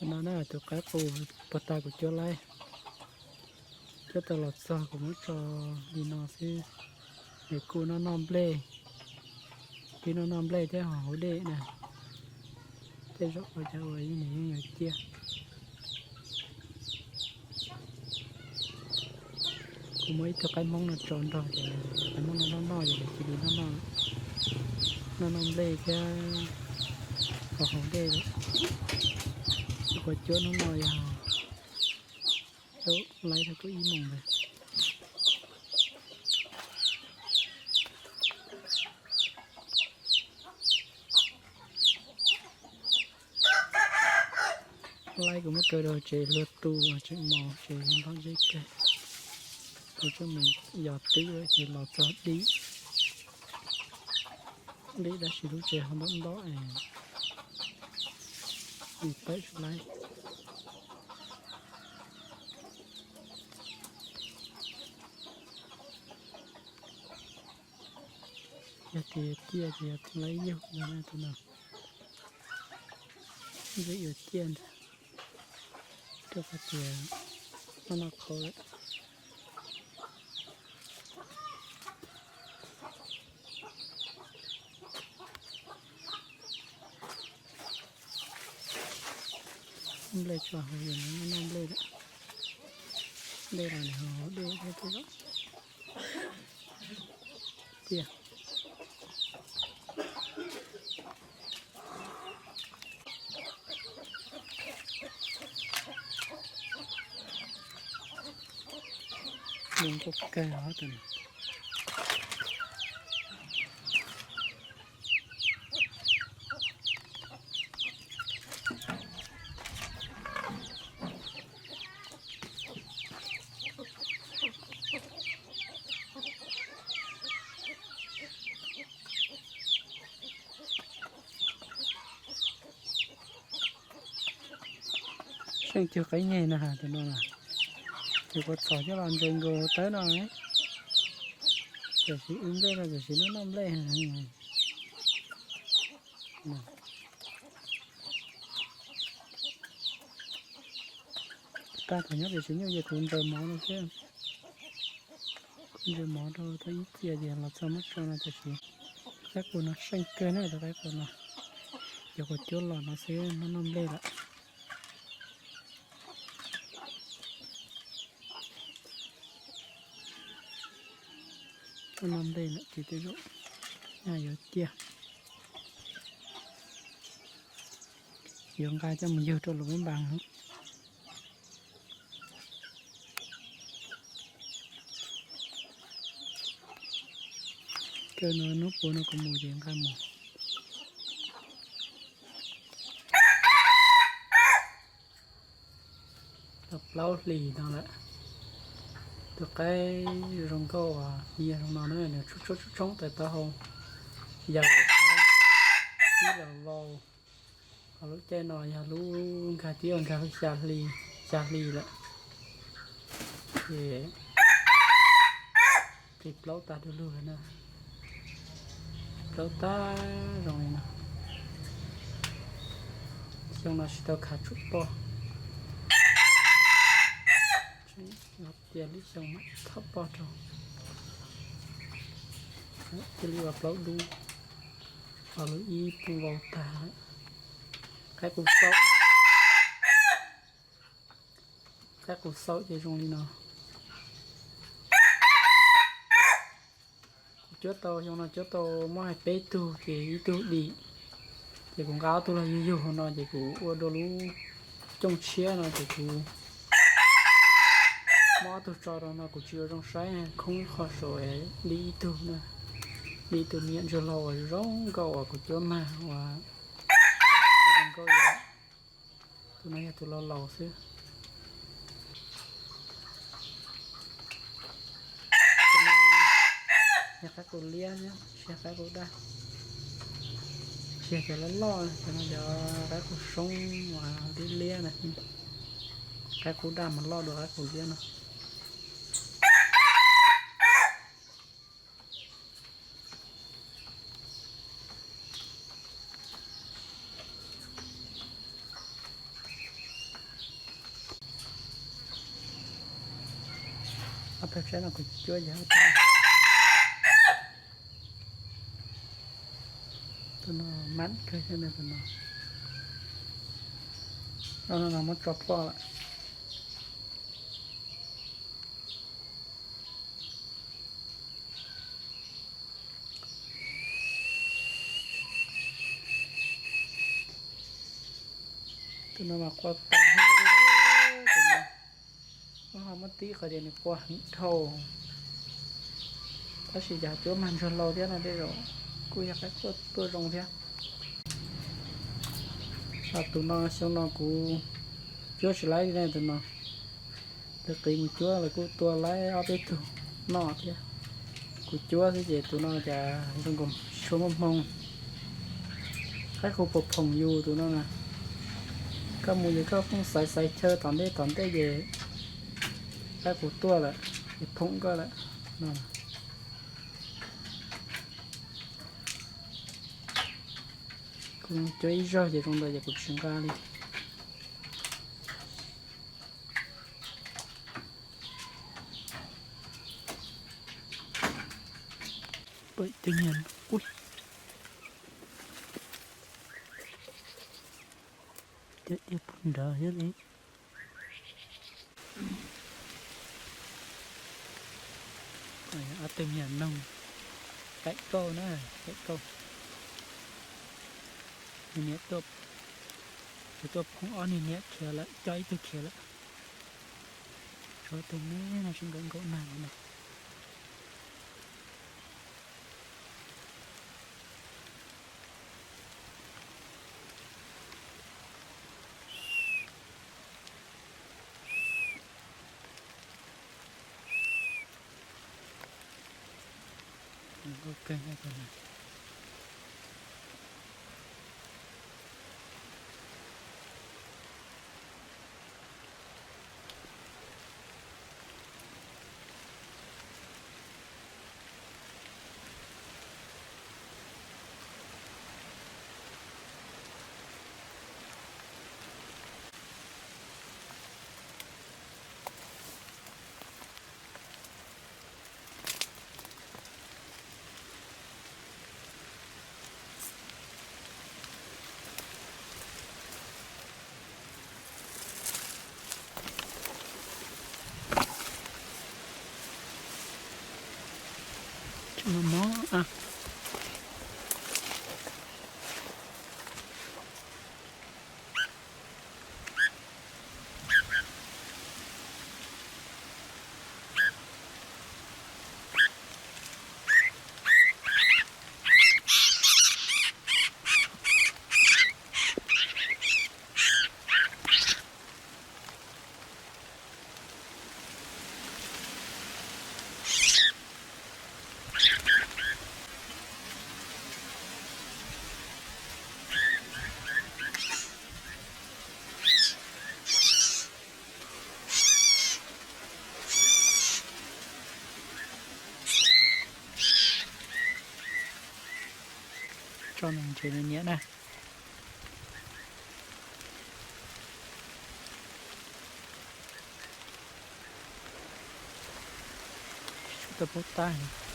No na tus qaib qus puag ta kuv cuab laib, cuab tau los txog kuv muab tso li no xwb, nws kuj noj noj nplej, twb noj noj nplej thiab ho haus dej na. Tej zaum ua cas ua nws yeej yuav ciaj. Kuv muab ib tug qaib hmoob no tso nrog ces tus qaib hmoob no noj noj ces nws cia li noj noj, noj noj nplej thiab ho haus dej lawm. Kuv cuab hnub no yog laib tau tuaj ib moos lawm. Laib kuv muab kaw rau tsev luag tu tseem mos ces npam zeb kawg. Kuv tseem mus yos twb lawm ces los txog dib, dib tab sis lub tsev ho ntob ntob es tawm tsis laib. Yog tias ciaj ces yog laib yug ntag na tus no. Ntxim yuav ciaj ntag, rau qhov tias noj noj qhauv lawm. Nplej tso hauv ces nws noj nplej lawm. Dej los nws haus dej thiab tej zaum. Tiag. Zoo nkauj kawg os tus no. Seej cuag qaib nyeg no tus no na. Ces kuv txhom coj los ntses nkaus tawb no, tiam sis wb nplej no tiam sis noj noj nplej. Tag kuv nyob tiam sis nyuj ces kuv ntsaws mov no xwb. Kuv ntsaws mov rau tau ib txhia ces los txog muab tso no tiam sis qaib qus no seej kawg na, tus qaib qus no. Yog kuv cuab los no xwb noj noj nplej lawm. Noj nplej lawm ces tej zaum yuav ciaj. Yuav nqa coj mus yug rau lub npas. Kawg no hnub puav no kuv mus ces nqa mus. Tau plaub hlis no lawm. Tus qaib zoo nkauj uas yog zoo no na, nws tshoob tshoob tshoob tawm taub hau, yam ib los vau. Ho lub caij no yog lub nkag tib ua nkag lub xya hli, xya hli lawm. Ces qis plaub tag du lug lawm na. Plaub tag zoo li no. Xyoo no tsis tau khav tshuam poj. Tias lub xyoo mas thab poj rau. Cia li ua plaub dub, ua lub ib poob vau tag lawm. Qaib qus xaub, qaib qus xaub ces zoo li no. Kuv cuab tau xyoo no cuab tau muaj hais peb tug ces ib tug dim, ces kuv nqa ob tug los yug yug hauv no ces kuv ua dua lub cooj tshiab no ces kuv muab ob tug tso rau no kuv tsis ua zoo saib, khoob ib qho saud dim ib tug na, dim ib tug me nyuam ntsuag hlau uas zoo nkauj uas kuv cuab mag uas zoo nkauj li. Tus no yog tus laus laus xwb. Yog qaib qus liab, tsis yog qaib qus daj. Tsis yog cov loj loj, cov no cov qaib qus soob uas liab liab na. Qaib qus daj mas loj dua qaib qus liab no. Ob tug tsaib no kuv cuab yog tus no mab kawg thiab tus no. No no muab tso ploj lawm. Tus no mas qua tas, tus no ho muab tib qhov tias nws qua heev dhau. Tab sis cas cuab mag ntsuag laus thiab no tej zaum kuj yog qaib qua tuaj zoo thiab. Tus no xyoo no kuv cuab tsis laib li ne tus no. Tus qiv mus cuab lawv kuj tua laib ob peb tug noj thiab. Kuv cuab xwb ces tus no cas zoo nkaus tsis muaj hmoo. Qaib qus phoom phoom yus tus no na. Koj mus ces koj pheej xaiv xaiv chaw tom ntej tom ntej ces qaib qus tuaj lawm, ces phoom koj lawm. Kuv cuab ib zaug ces zoo ntawd ces kuv tsis nqa li. Pom ib tug niag, ui, cov diav puag nrad thiab li. Ob tug niag noog, qaib kauj na, qaib kauj. Nws niam tuaj, nws tuaj phoom ob niag niam khiav lawm, coj ib tug khiav lawm. Tshuav tus me no tsis nkaum nkaum nag li na. Tsis muaj mob a. Tso nws ntses nws niam na. Tsis tau paub tab.